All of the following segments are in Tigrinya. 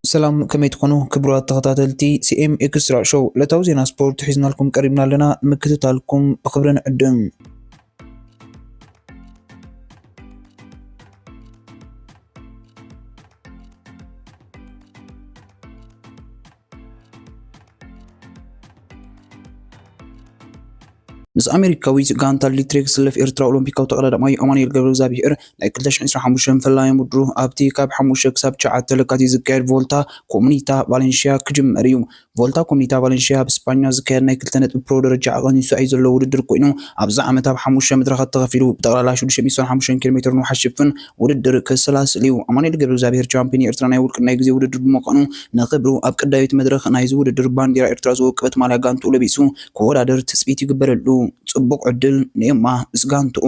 ሰላም፣ ከመይ ትኾኑ ክቡራት ተኸታተልቲ ሲ ኤም ኤክስትራ ሾው? ዕለታዊ ዜና ስፖርት ሒዝናልኩም ቀሪብና ኣለና። ንምክትታልኩም ብኽብሪ ንዕድም። ምስ ኣሜሪካዊት ጋንታ ሊትሬክ ዝስለፍ ኤርትራ ኦሎምፒካዊ ተቐዳዳማይ ኣማኑኤል ገብረ እግዚኣብሔር ናይ ክልተ ሽሕን ዕስራን ሓሙሽተን ፈላሚ ውድድሩ ኣብቲ ካብ ሓሙሽተ ክሳብ ትሽዓተ ለካቲት ዝካየድ ቮልታ ኮሙኒታ ቫለንሽያ ክጅመር እዩ። ቮልታ ኮሙኒታ ቫለንሽያ ኣብ ስፓኛ ዝካየድ ናይ ክልተ ነጥቢ ፕሮ ደረጃ ኣቐኒሱ እዩ ዘሎ ውድድር ኮይኑ፣ ኣብዚ ዓመት ኣብ ሓሙሽተ መድረኻት ተኸፊሉ ብጠቕላላ ሽዱሽተ ሚእቲ ዕስራን ሓሙሽተን ኪሎ ሜትር ንውሓት ሽፍን ውድድር ክሰላስል እዩ። ኣማኑኤል ገብረ እግዚኣብሔር ቻምፒዮን ኤርትራ ናይ ውልቂ ናይ ግዜ ውድድር ብምዃኑ፣ ንክብሩ ኣብ ቀዳሚት መድረኽ ናይዚ ውድድር ባንዲራ ኤርትራ ዝወቀበት ማልያ ጋንትኡ ለቢሱ ክወዳደር ትጽቢት ይግበረሉ። ጽቡቕ ዕድል ንኤማ ምስ ጋንትኡ።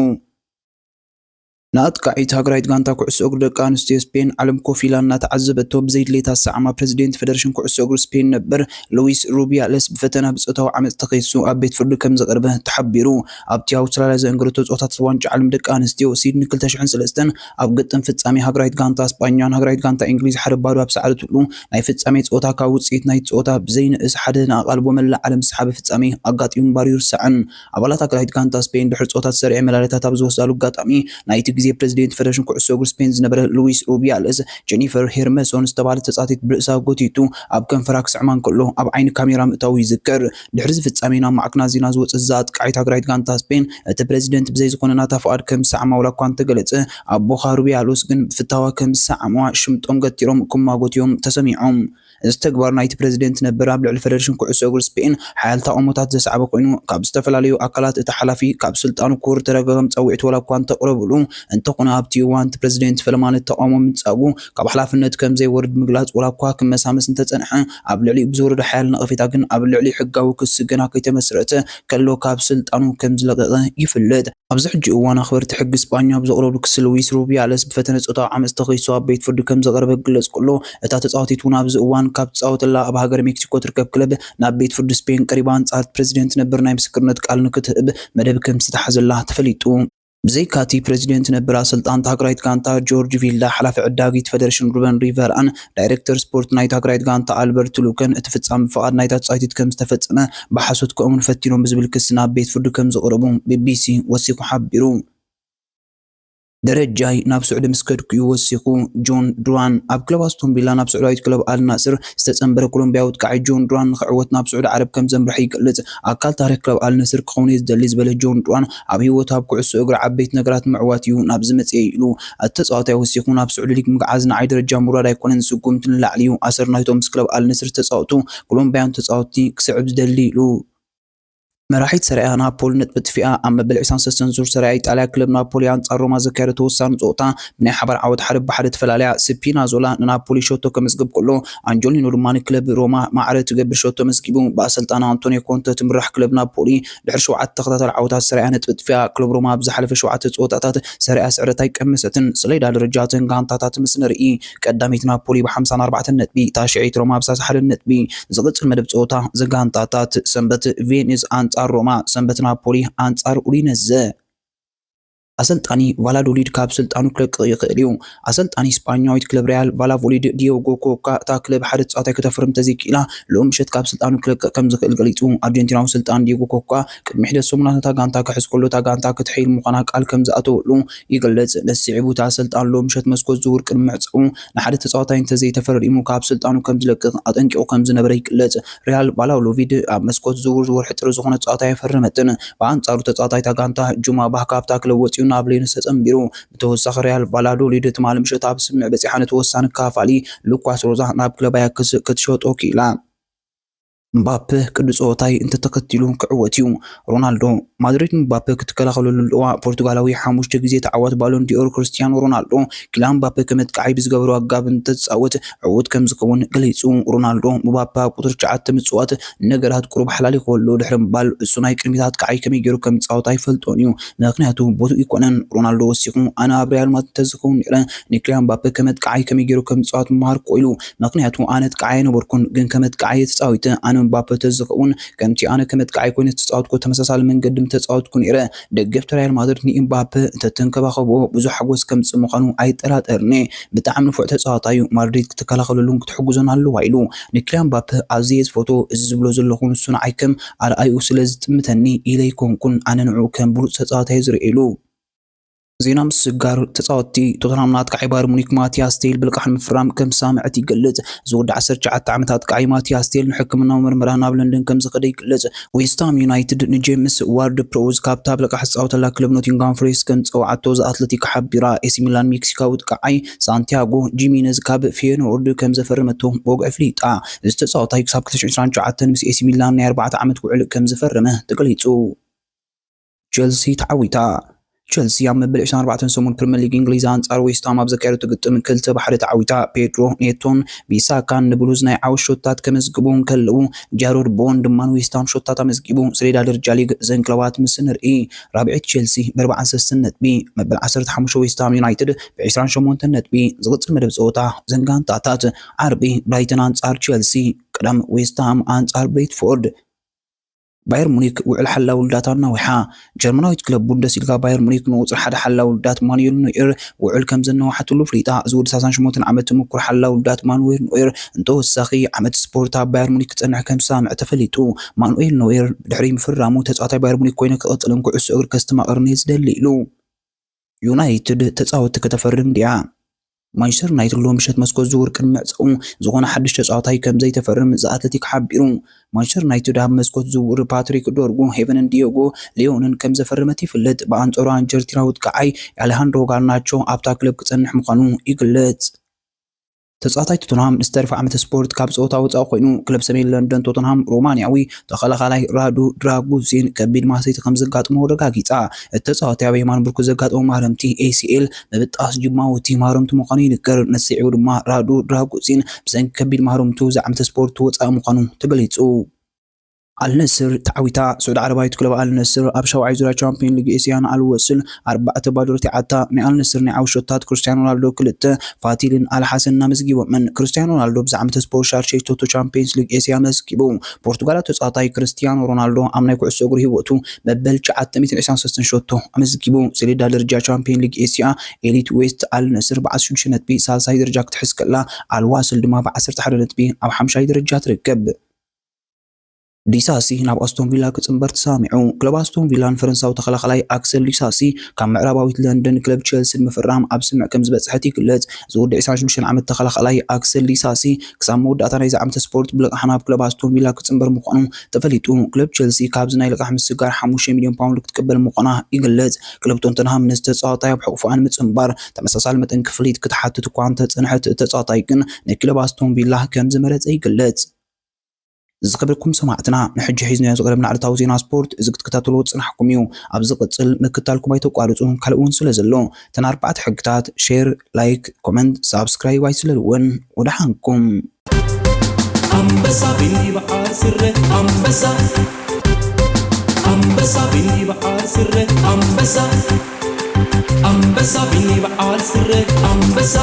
ንኣጥቃዒት ሃገራዊት ጋንታ ኩዕሶ እግሪ ደቂ ኣንስትዮ ስፔን ዓለም ኮፍ ኢላ እናተዓዘበቶ ብዘይ ድሌታ ዝሰዓማ ፕረዚደንት ፌደሬሽን ኩዕሶ እግሪ ስፔን ነበር ሉዊስ ሩቢያለስ ብፈተና ብጾታዊ ዓመጽ ተኸሲሱ ኣብ ቤት ፍርዲ ከም ዝቐርበ ተሓቢሩ። ኣብቲ ኣውስትራልያ ዘንገረቶ ጸወታታት ዋንጫ ዓለም ደቂ ኣንስትዮ ሲድኒ ክልተ ሽሕን ሰለስተን ኣብ ግጥም ፍጻሜ ሃገራዊት ጋንታ ስጳኛን ሃገራዊት ጋንታ እንግሊዝ ሓደ ባዶ ኣብ ሰዓረትሉ ናይ ፍጻሜ ጸወታ ካብ ውጽኢት ናይቲ ጸወታ ብዘይንእስ ሓደ ንኣቓልቦ መላእ ዓለም ዝሰሓበ ፍጻሜ ኣጋጢሙ ምንባሩ ይርሳዕን። ኣባላት ሃገራዊት ጋንታ ስፔን ድሕሪ ጸወታ ተሰሪዐ መላለታት ኣብ ዝወስዳሉ ኣጋጣሚ ናይቲ ግዜ ፕረዚደንት ፌደሬሽን ኩዕሶ እግሪ ስፔን ዝነበረ ሉዊስ ሩቢያልስ ጀኒፈር ሄርመሶን ዝተባህለት ተጻዋቲት ብርእሳ ጎቲቱ ኣብ ከንፈራ ክስዕማ እንከሎ ኣብ ዓይኒ ካሜራ ምእታዉ ይዝከር። ድሕሪ እዚ ፍጻሜ ናብ ማዕከናት ዜና ዝወጸት እዛ ኣጥቃዒት ሃገራዊት ጋንታ ስፔን እቲ ፕረዚደንት ብዘይ ዝኾነ ናታ ፍቓድ ከም ዝሰዓማ ዋላ እኳ እንተገለጸ ኣቦኻ ሩቢያሎስ ግን ብፍታዋ ከም ዝሰዓምዋ ሽምጦም ገቲሮም ክማጎት እዮም ተሰሚዖም። እዚ ተግባር ናይቲ ፕረዚደንት ነበር ኣብ ልዕሊ ፌደሬሽን ኩዕሶ እግሪ ስፔን ሓያል ተቓውሞታት ዘስዓበ ኮይኑ፣ ካብ ዝተፈላለዩ ኣካላት እቲ ሓላፊ ካብ ስልጣኑ ክወርድ ተደጋጋሚ ጻውዒት ዋላ እኳ እንተቕረብሉ፣ እንተኾነ ኣብቲ እዋን እቲ ፕረዚደንት ፈለማ ነቲ ተቓውሞ ምንጻጉ ካብ ሓላፍነት ከም ዘይወርድ ምግላጽ ዋላ እኳ ክመሳመስ እንተጸንሐ፣ ኣብ ልዕሊኡ ብዝወረደ ሓያል ነቐፌታ ግን ኣብ ልዕሊኡ ሕጋዊ ክሲ ገና ከይተመስረተ ከሎ ካብ ስልጣኑ ከም ዝለቐቐ ይፍለጥ። ኣብዚ ሕጂ እዋን ኣኽበርቲ ሕጊ ስጳኛ ኣብ ዘቕረብሉ ክሲ ሉዊስ ሩቢያለስ ብፈተነ ጾታዊ ዓመጽ ተኸሲሱ ኣብ ቤት ፍርዲ ከም ዝቐረበ ክግለጽ ከሎ፣ እታ ተጻዋቲት እውን ኣብዚ እዋን ካብ ትጻወተላ ኣብ ሃገረ ሜክሲኮ ትርከብ ክለብ ናብ ቤት ፍርዲ ስፔን ቀሪባ ኣንጻር ፕረዚደንት ነበር ናይ ምስክርነት ቃል ንክትህብ መደብ ከም ዝተታሕዘላ ተፈሊጡ። ብዘይካቲ ፕረዚደንት ነበር ኣሰልጣንቲ ሃገራዊት ጋንታ ጆርጅ ቪልዳ፣ ሓላፊ ዕዳጊት ፌደሬሽን ሩበን ሪቨራን ዳይሬክተር ስፖርት ናይታ ሃገራዊት ጋንታ ኣልበርት ሉከን እቲ ፍጻመ ብፍቓድ ናይታ ተጻዋቲት ከም ዝተፈጸመ ብሓሶት ከእምኑ ፈቲኖም ብዝብል ክሲ ናብ ቤት ፍርዲ ከም ዝቐረቡ ቢ ቢ ሲ ወሲኹ ሓቢሩ። ደረጃይ ናብ ስዑዲ ምስ ከድኩ እዩ ወሲኹ። ጆን ዱራን ኣብ ክለብ ኣስቶን ቪላ ናብ ስዑዳዊት ክለብ ኣል ናስር ዝተጸንበረ ኮሎምቢያዊ ኣጥቃዒ ጆን ዱራን ንክዕወት ናብ ስዑዲ ዓረብ ከም ዘምርሐ ይገልጽ። ኣካል ታሪኽ ክለብ ኣል ናስር ክኸውን እየ ዝደሊ ዝበለ ጆን ዱራን ኣብ ህይወቱ ኣብ ኩዕሶ እግሪ ዓበይቲ ነገራት ምዕዋት እዩ ናብዚ መጽየ ኢሉ። እቲ ተጻዋታይ ወሲኹ ናብ ስዑዲ ሊግ ምግዓዝ ንዓይ ደረጃ ምውራድ ኣይኮነን፣ ስጉምቲ ንላዕሊ እዩ። ኣሰር ናይቶም ምስ ክለብ ኣል ናስር ዝተጻወቱ ኮሎምቢያን ተጻወትቲ ክስዕብ ዝደሊ ኢሉ። መራሒት ሰሪያ ናፖሊ ነጥቢ ጥፊኣ። ኣብ መበል ዕስራን ሰለስተን ዙር ሰሪያ ኢጣልያ ክለብ ናፖሊ ኣንጻር ሮማ ዘካየደቶ ወሳኒ ጸወታ ብናይ ሓባር ዓወት ሓደ ብሓደ ተፈላልያ። ስፒናዞላ ንናፖሊ ሸቶ ከመዝግብ ከሎ፣ ኣንጆሊኖ ድማ ንክለብ ሮማ ማዕረ ትገብር ሸቶ መዝጊቡ። ብኣሰልጣኒ ኣንቶኒዮ ኮንተ ትምራሕ ክለብ ናፖሊ ድሕሪ ሸውዓተ ተኸታታሊ ዓወታት ሰሪያ ነጥቢ ጥፊኣ። ክለብ ሮማ ኣብ ዝሓለፈ ሸውዓተ ጸወታታት ሰሪያ ስዕረት ኣይቀመሰትን። ሰሌዳ ደረጃ እተን ጋንታታት ምስ ንርኢ፣ ቀዳመይቲ ናፖሊ ብሓምሳን ኣርባዕተን ነጥቢ፣ ታሽዐይቲ ሮማ ብሳልሳ ሓደን ነጥቢ። ዝቕጽል መደብ ጸወታ ዘጋንታታት ሰንበት ቬኒዝ ኣንጻር ሮማ፣ ሰንበት ናፖሊ ኣንጻር ኡዲነዘ። ኣሰልጣኒ ቫላዶሊድ ካብ ስልጣኑ ክለቅቕ ይኽእል እዩ። ኣሰልጣኒ ስጳኛዊት ክለብ ሪያል ቫላዶሊድ ዲዮጎ ኮካ እታ ክለብ ሓደ ተጻዋታይ ከተፍርም ተዘይክኢላ፣ ሎሚ ምሸት ካብ ስልጣኑ ክለቅቕ ከም ዝኽእል ገሊጹ። ኣርጀንቲናዊ ስልጣን ዲዮጎ ኮካ ቅድሚ ሒደት ሰሙናት ነታ ጋንታ ክሕዝ ከሎ፣ እታ ጋንታ ክትሕይል ምዃና ቃል ከም ዝኣተወሉ ይገልጽ። ነዚ ስዒቡ፣ እቲ ኣሰልጣኒ ሎሚ ምሸት መስኮት ዝውውር ቅድሚ ምዕጻዉ ንሓደ ተጻዋታይ እንተዘይተፈረዲሙ ካብ ስልጣኑ ከም ዝለቅቕ ኣጠንቂቑ ከም ዝነበረ ይግለጽ። ሪያል ቫላዶሊድ ኣብ መስኮት ዝውውር ወርሒ ጥሪ ዝኾነ ተጻዋታይ ኣይፈረመትን። ብኣንጻሩ ተጻዋታይ እታ ጋንታ ጁማ ባህ ካብታ ክለብ ወጺኡ ናብ ሌንስ ተጸንቢሩ። ብተወሳኺ ሪያል ቫላዶሊድ ትማሊ ምሸት ኣብ ስምምዕ በጺሓ ነቲ ወሳኒ ካፋሊ ሉካስ ሮዛ ናብ ክለብ ኣያክስ ክትሸጦ ክኢላ። ምባፔ ቅዲ ጸወታይ እንተተኸቲሉ ክዕወት እዩ። ሮናልዶ። ማድሪድ ምባፔ ክትከላኸለሉ ኣለዋ። ፖርቱጋላዊ ሓሙሽተ ግዜ ተዓዋቲ ባሎን ዲኦር ክርስቲያኖ ሮናልዶ፣ ኪልያን ምባፔ ከም ኣጥቃዓይ ብዝገበሮ ኣጋብ እንተዝጻወት ዕዉት ከም ዝኸውን ገሊጹ። ሮናልዶ፣ ምባፔ ኣብ ቁጽሪ ትሽዓተ ምጽዋት ነገራት ቁሩብ ሓላል ይኸውን ኣሎ ድሕሪ ምባል፣ እሱ ናይ ቅድሚት ኣጥቃዓይ ከመይ ገይሩ ከም ዝጻወት ኣይፈልጦን እዩ፣ ምኽንያቱ ቦትኡ ኣይኮነን። ሮናልዶ ወሲኹ፣ ኣነ ኣብ ሪያል ማድሪድ እንተዝኸውን ነይረ፣ ንኪልያን ምባፔ ከም ኣጥቃዓይ ከመይ ገይሩ ከም ዝጻወት ምሃርኩዎ ኢሉ። ምኽንያቱ ኣነ ኣጥቃዓይ ኣይነበርኩን፣ ግን ከም ኣጥቃዓይ እየ ተጻዊተ። ኣነ ንኤምባፔ ተዝኸውን፣ ከምቲ ኣነ ከመጥቃዓይ ኮይነ ዝተጻወትኩ ተመሳሳሊ መንገዲ ምተጻወትኩ ነይረ። ደገፍቲ ሪያል ማድሪድ ንኤምባፔ እንተተንከባኸብዎ ብዙሕ ሓጎስ ከምጽእ ምዃኑ ኣይጠራጠርን እየ። ብጣዕሚ ንፉዕ ተጻዋታይ እዩ። ማድሪድ ክትከላኸለሉን ክትሕግዞን ኣለዋ ኢሉ። ንኪልያን ምባፔ ኣዝየ ዝፈትዎ፣ እዚ ዝብሎ ዘለኹ ንሱ ንዓይ ከም ኣርኣይኡ ስለ ዝጥምተኒ ኢለ ኣይኮንኩን፣ ኣነ ንዕኡ ከም ብሉጽ ተጻዋታይ እየ ዝርእዮ ኢሉ። ዜና ምስግጋር ተጻወትቲ ቶተንሃም ንኣጥቃዓይ ባየር ሙኒክ ማቲያስ ቴል ብልቃሕ ንምፍራም ከም ዝሰማምዐት ይገልጽ። ዝወዲ ዓሰርተ ትሽዓተ ዓመት ኣጥቃዓይ ማቲያስ ቴል ንሕክምናዊ ምርመራ ናብ ለንደን ከም ዝኸደ ይገልጽ። ዌስትሃም ዩናይትድ ንጄምስ ዋርድ ፕሮዝ ካብታ ብልቃሕ ዝጻወተላ ክለብ ኖቲንግሃም ፎሬስት ከም ዝጸውዓቶ ዘ ኣትለቲክ ሓቢራ። ኤሲ ሚላን ሜክሲካዊ ኣጥቃዓይ ሳንቲያጎ ጂሚነዝ ካብ ፌየኖርድ ከም ዘፈረመቶ ብወግዒ ኣፍሊጣ። እዚ ተጻዋታይ ክሳብ ክልተ ሽሕን ዕስራን ትሽዓተን ምስ ኤሲ ሚላን ናይ ኣርባዕተ ዓመት ውዕል ከም ዝፈረመ ተገሊጹ። ቸልሲ ተዓዊታ። ቸልሲ ኣብ መበል ዕስራን ኣርባዕተን ሰሙን ፕሪምየር ሊግ እንግሊዝ ኣንጻር ዌስትሃም ኣብ ዘካየደቶ ግጥም ክልተ ብሓደ ተዓዊታ። ፔድሮ ኔቶን ቢሳካን ንብሉዝ ናይ ዓወት ሾታት ከመዝግቡ እንከለዉ፣ ጃሮድ ቦወን ድማ ንዌስትሃም ሾታት ኣመዝጊቡ። ሰሌዳ ደረጃ ሊግ እዘን ክለባት ምስ ንርኢ፣ ራብዐይቲ ቸልሲ ብኣርባዓን ሰለስተን ነጥቢ፣ መበል ዓሰርተ ሓሙሽተ ዌስትሃም ዩናይትድ ብዕስራን ሸሞንተን ነጥቢ። ዝቕጽል መደብ ጸወታ እዘን ጋንታታት፣ ዓርቢ ብራይተን ኣንጻር ቸልሲ፣ ቀዳም ዌስትሃም ኣንጻር ብሬትፎርድ። ባየር ሙኒክ ውዕል ሓላዊ ውልዳት ኣናዊሓ። ጀርመናዊት ክለብ ቡንደስሊጋ ባየር ሙኒክ ንቁጽሪ ሓደ ሓላዊ ውልዳት ማኑኤል ኖየር ውዕል ከም ዘናውሓትሉ ኣፍሊጣ። እዚ ወዲ ሰላሳን ሸሞንተን ዓመት ምኩር ሓላዊ ውልዳት ማኑኤል ኖየር ንተወሳኺ ዓመት ስፖርት ኣብ ባየር ሙኒክ ክጸንሕ ከም ዝሰማምዐ ተፈሊጡ። ማኑኤል ኖየር ብድሕሪ ምፍራሙ፣ ተጻዋታይ ባየር ሙኒክ ኮይነ ክቕጽልን ኩዕሶ እግሪ ከስተማቕርን እየ ዝደሊ ኢሉ። ዩናይትድ ተጻወትቲ ከተፈርም ድያ? ማንቸስተር ዩናይትድ ሎሚ ምሸት መስኮት ዝውውር ቅድሚ ምዕጻዉ ዝኾነ ሓድሽ ተጻዋታይ ከም ዘይተፈርም ዘ ኣትለቲክ ሓቢሩ። ማንቸስተር ዩናይትድ ኣብ መስኮት ዝውውር ፓትሪክ ዶርጉ፣ ሄቨንን ዲዮጎ ሊዮንን ከም ዘፈረመት ይፍለጥ። ብኣንጻሩ ኣርጀንቲናዊ ኣጥቃዓይ ኣሌሃንድሮ ጋርናቾ ኣብታ ክለብ ክጸንሕ ምዃኑ ይግለጽ። ተጻዋታይ ቶተንሃም ንዝተርፈ ዓመት ስፖርት ካብ ጸወታ ወጻኢ ኮይኑ። ክለብ ሰሜን ለንደን ቶተንሃም ሮማንያዊ ተኸላኻላይ ራዱ ድራጉሲን ከቢድ ማህሰይቲ ከም ዘጋጥሞ ኣረጋጊጻ። እቲ ተጻዋታይ ኣብ የማን ብርኩ ዘጋጠሞ ማህረምቲ ኤ ሲ ኤል ምብጣስ ጅማውቲ ማህረምቲ ምዃኑ ይንገር። ነዚ ስዒቡ ድማ ራዱ ድራጉሲን ብሰንኪ ከቢድ ማህረምቱ እዚ ዓመት ስፖርት ወጻኢ ምዃኑ ተገሊጹ። ኣልነስር ተዓዊታ። ስዑዲ ዓረባዊት ክለብ ኣልነስር ኣብ ሻውዓይ ዙርያ ቻምፒዮን ሊግ ኤስያ ንኣል ወስል ኣርባዕተ ባዶ ረቲዓታ። ናይ ኣልነስር ናይ ዓወት ሾታት ክርስቲያኖ ሮናልዶ ክልተ፣ ፋቲልን ኣል ሓሰንን ኣመዝጊቦመን። ክርስቲያኖ ሮናልዶ ብዚ ዓመት ስፖርት ሻርጀ ቶቶ ቻምፒየንስ ሊግ ኤስያ ኣመዝጊቡ። ፖርቱጋላዊ ተጻዋታይ ክርስቲያኖ ሮናልዶ ኣብ ናይ ኩዕሶ እግሪ ህይወቱ መበል ትሽዓተ ሚእትን ዕስራን ሰለስተን ሸቶ ኣመዝጊቡ። ሰሌዳ ደረጃ ቻምፒዮን ሊግ ኤስያ ኤሊት ዌስት ኣል ነስር ብዓሰርተ ሽዱሽተ ነጥቢ ሳልሳይ ደረጃ ክትሕዝ ከላ፣ ኣል ዋስል ድማ ብዓሰርተ ሓደ ነጥቢ ኣብ ሓምሻይ ደረጃ ትርከብ። ዲሳሲ ናብ ኣስቶን ቪላ ክጽንበር ተሰማሚዑ። ክለብ ኣስቶን ቪላ ንፈረንሳዊ ተኸላኻላይ ኣክሰል ዲሳሲ ካብ ምዕራባዊት ለንደን ክለብ ቸልሲ ንምፍራም ኣብ ስምምዕ ከም ዝበጽሐት ይግለጽ። ዝወዲ ዕስራን ሽዱሽተን ዓመት ተኸላኻላይ ኣክሰል ዲሳሲ ክሳብ መወዳእታ ናይዚ ዓመት ስፖርት ብልቓሕ ናብ ክለብ ኣስቶን ቪላ ክጽንበር ምዃኑ ተፈሊጡ። ክለብ ቸልሲ ካብዚ ናይ ልቓሕ ምስግጋር ሓሙሽተ ሚልዮን ፓውንድ ክትቅበል ምዃና ይግለጽ። ክለብ ቶተንሃም ነዚ ተጻዋታይ ኣብ ሕቑፎኣ ንምጽንባር ተመሳሳሊ መጠን ክፍሊት ክትሓትት እኳ እንተጸንሐት፣ ተጻዋታይ ግን ንክለብ ኣስቶን ቪላ ከም ዝመረጸ ይግለጽ። ዝኸበርኩም ሰማዕትና፣ ንሕጂ ሒዝናዮ ዝቐረብና ዕለታዊ ዜና ስፖርት እዚ ክትከታተልዎ ዝጸናሕኩም እዩ። ኣብ ዝቕጽል ምክታልኩም ኣይተቋርጹ፣ ካልእ እውን ስለ ዘሎ። እተን ኣርባዕተ ሕግታት፣ ሼር፣ ላይክ፣ ኮመንት፣ ሳብስክራይብ ኣይትስለልወን። ወደሓንኩም። ኣንበሳ በዓል ስረ ኣንበሳ፣ ኣንበሳ በዓል ስረ ኣንበሳ፣ ኣንበሳ በዓል ስረ ኣንበሳ።